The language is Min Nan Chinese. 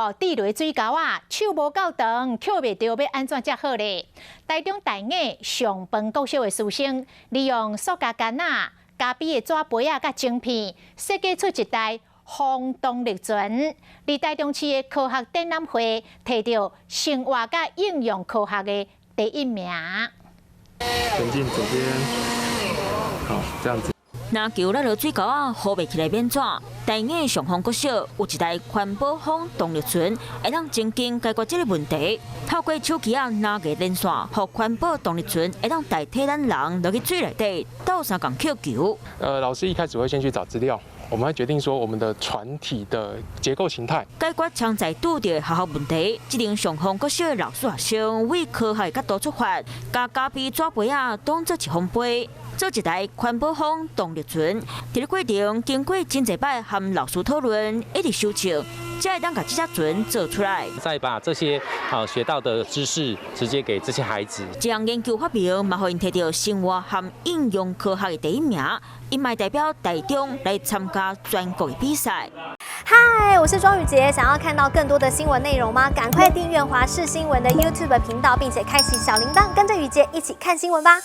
哦，跌落水溝仔，手無夠長，抾袂著，欲按怎才好咧？台中大雅上飯國小的師生，利用塑膠桿仔、咖啡的紙杯仔佮晶片，設計出一台風動力船。佇台中市的科學展覽會，提著生活佮應用科學的第一名。前進左邊，好，這樣子。籃球落落水溝仔，好袂起來免怎？大雅上方國小有一台環保風動力船，會當真緊解決這个問題。透過手機仔藍牙連線，予環保動力船會當代替咱人落去水內底鬥相共抾球。老師一開始會先去找資料，我們會決定說我們的船體的結構形態。解決常在拄著的學校問題，這間上方國小的老師學生為科學的角度出發，共咖啡紙杯仔當做一方杯，做一台環保風動力船。佇咧過程經過真濟擺和老師討論，一直修正，才會當共這隻船做出來。再把這些學到的知識直接給這些孩子。這項研究發明嘛，予𪜶提著生活和應用科學的第一名，𪜶嘛代表台中來參加全國的比賽。嗨，我是莊宇傑，想要看到更多的新聞內容嗎？趕快訂閱華視新聞的 YouTube 頻道，並且開啟小鈴鐺，跟着宇傑一起看新聞吧。